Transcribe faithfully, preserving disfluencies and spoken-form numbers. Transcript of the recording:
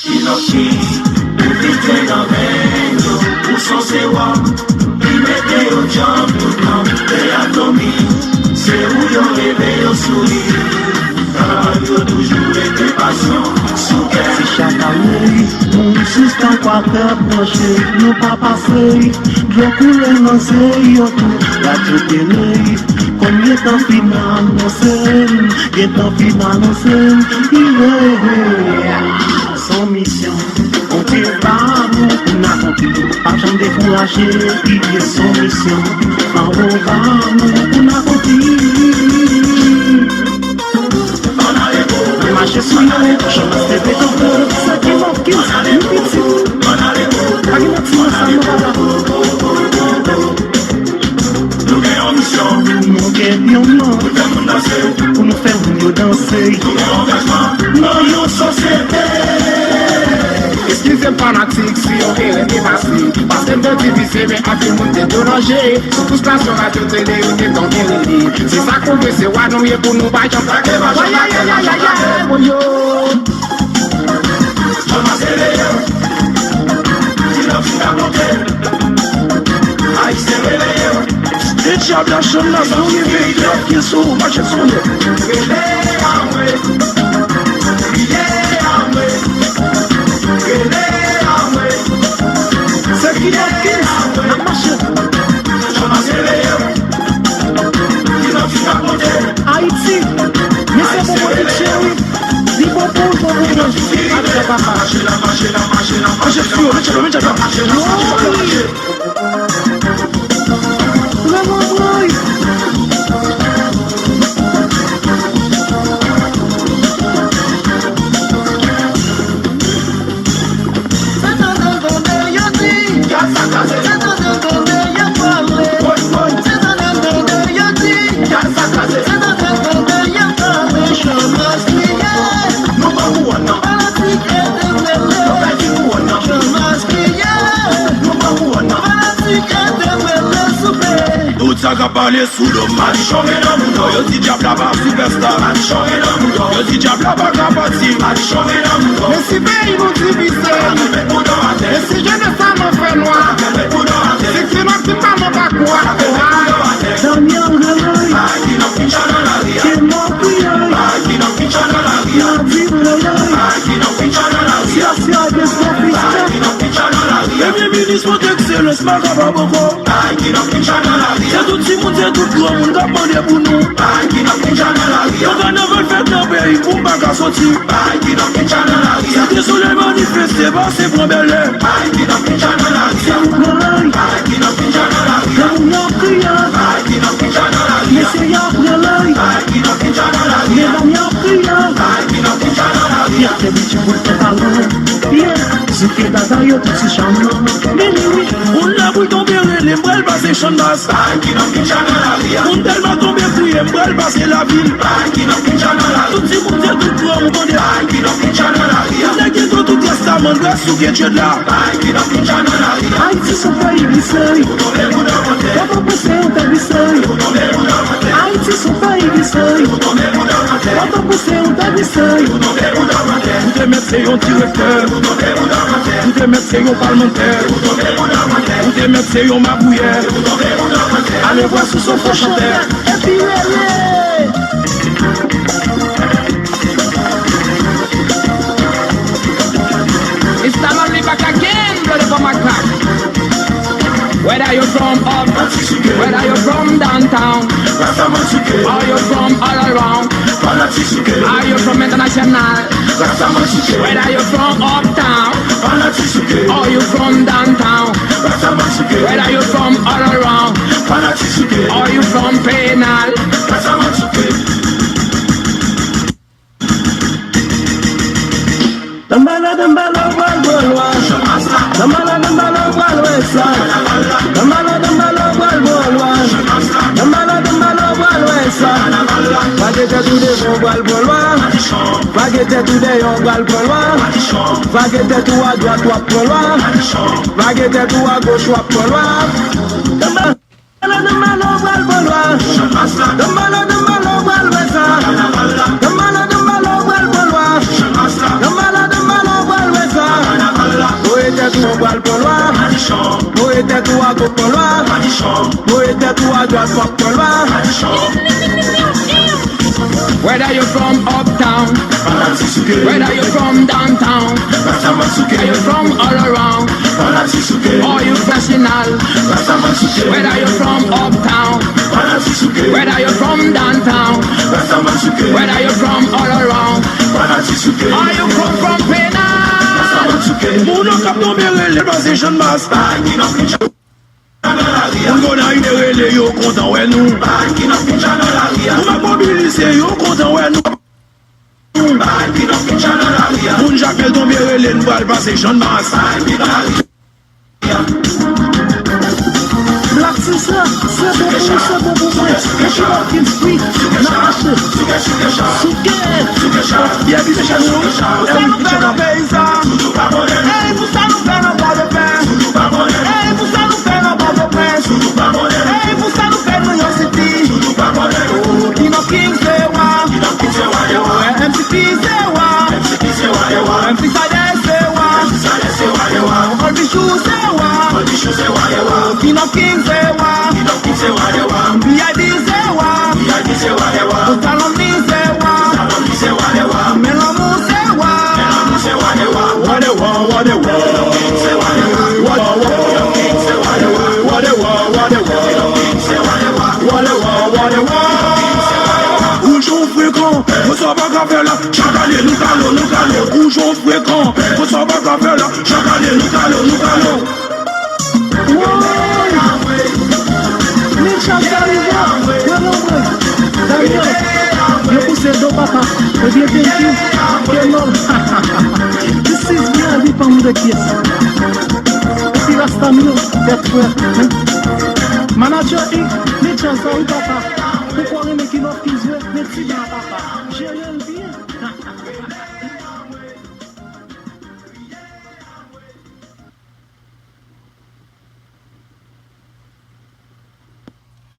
Inoki, ou vide nan men yo, ou son sewòm, li mete yo djanm tout tan. Te Atomi, se ou yo leve, yo souri. Travay yo toujou rete pasyon sou kè. Si chak ane, moun sou Stan Kwatè branche, nou pa pase, dlo koule nan zye yo tou, radyo tele, konbyen tan fin anonse, gen tan fin anonse, yeah. Son misyon, Bondye ba nou pou n akonpli. Pa janm dekouraje, priye son misyon. Anwo ba nou pou n akonpli. Ann mache sou yo, Jean Masse te kanpe. Sa ki manke, nou piti. Pa gen manti nan sa nou pa la. Nou gen yon misyon. Nou gen yon non. Pou fè moun danse. Pou nou fè moun yo danse. Nou gen yon angajman. Nan yon sosyete. Eskize m fanatik si yon erè te pase. Paske m te divize men anpil moun te deranje. Sou tout stasyon radyo tele yo te tonbe rele. Se sa k pwouve se wa nou ye pou nou pa janm lage, pa janm lage, pa janm lage. Woyo. Jean Masse leve. Ti lòk si ka monte. Ayisyen reveye. Se dyab la chanm nan, si w rive, dròp pye sou ou, mache sou yo. Rele anmwe, kriye anmwe, rele anmwe. Se ki nan pis, n ap mache. Kòmanse rele yo. Ki nan ki ka monte. Ayiti, mesye, bon, bon, cheri. Li bon pou ou, bon pou mwen. Atè papa. Mache la, mache la, mache la, mache la. Mache sou yo, mache la, mache la. Mache la, mache la, mache la. Tout sa k ap pale sou do m, madichon ren nan bouda w. Yo di dyab la pa sipèsta, madichon ren nan bouda w. Yo di dyab la pa ka pati, madichon ren nan bouda w. Men si peyi nou divize, men si jenès sa nan fè nwa, si ti nòt ti pa nan pa kwa. Daniel Relay, Kemo Kriyòl, Nadine Relay, Siya Siya Deskonfiste. Premye minis Mont Excellence pa kapab ankò. Se tout timoun, se tout granmoun k ap mande pou nou. Yon kannaval fèt nan peyi pou m pa ka soti. Se dezole manifeste, pase pran bèlè. Granmoun yo kriye, mesye yo ap rele. Medam yo ap kriye. Fyète Beach pou l fè talon. Yeah. Souke dada yo tout sou chanm nan. Men li wi. Moun la pou l tonbe rele, m pral pase Channmas. Moun tèlman tonbe kriye, m pral pase lavil. Tout timoun se tout granmoun tande. Tout nèg gen do, tout rasta, m pral souke Dye la. Ayiti se yon peyi glise. Pòtoprens se yon tè glise. Ayiti se yon peyi glise. Pòtoprens se yon tè glise. Ou te mèt se yon direktè. Ou te mèt se yon palmantè. Ou te mèt se yon magouyè. Alevwa sou son fo chantè. Epi rele. It's Donald Lee back again, brother, for my crack. Whether you from up, whether you from downtown, or you from all around, are you from international, whether you from uptown, or you from downtown, whether you from all around, or you from penal. Danmbala, danmbala, w pral pran lwa. Danmbala, danmbala, w pral wè sa. Danmbala, danmbala, w pral pran lwa. Danmbala, danmbala, w pral wè sa. Vage tèt ou devan, w pral pran lwa. Vage tèt ou dèyè, w pral pran lwa. Vage tèt ou adwat, w ap pran lwa. Vage tèt ou agoch, w ap pran lwa. Danmbala, danmbala, w pral pran lwa. Danmbala, danmbala, w pral wè sa. Danmbala, danmbala, w pral pran lwa. Danmbala, danmbala, w pral wè Madichon pral pran lwa. Madichon. Voye tèt ou a goch pran lwa. Madichon. Voye tèt ou a dwat w ap pran lwa. Madichon. Whether you're from uptown, whether you're from downtown, whether you're from all around, all you professional, whether you're from uptown, whether you're from downtown, whether you're from all around, or you come from Pena. Moun yo k ap tonbe rele pase Channmas. Moun Gonayiv te rele, yo kontan wè nou. Nou ap mobilize, yo kontan wè nou. Moun Jakmèl tonbe rele, n pral pase Channmas. Black Sister, se bon pou ou, se bon pou mwen. Epi Watkins Free, n ap mache. Souke! Yè, Bibi Channel, wi. Sa nou fè nan peyi sa? Ey, pou sa nou fè nan Pòtoprens? Ey, pou sa nou fè nan Pòtoprens? Ey, pou sa nou fè New York City? Oh, King of King se wa. M C P se wa. M C P se wa. M C P se wa. Uncle Bichou se wa. King of King se wa. B I B se wa. Salon ni se wa. Men lanmou se wa. Wa de wa, wa de wa. Wa de wa, wa de wa. Wa de wa, wa de wa. Wa de wa, wa de wa. Ou jan w frekan, konsa w pa ka fè la. Chak ane nou kale w, nou kale w. Ou jan w frekan, konsa w pa ka fè la. Chak ane nou kale w, nou kale w. Woy! Mitchell Salivo, wè non mwen. Daniel, yo pouse do papa. Ebyen, thank you. Kenol. This is V I P pa m de pyès. Epi rasta m yo, tèt frè. Manager Inc, Mitchell Salivo papa. Ou kwè renmen King of Kings vre, men ti blan papa. Jere l byen.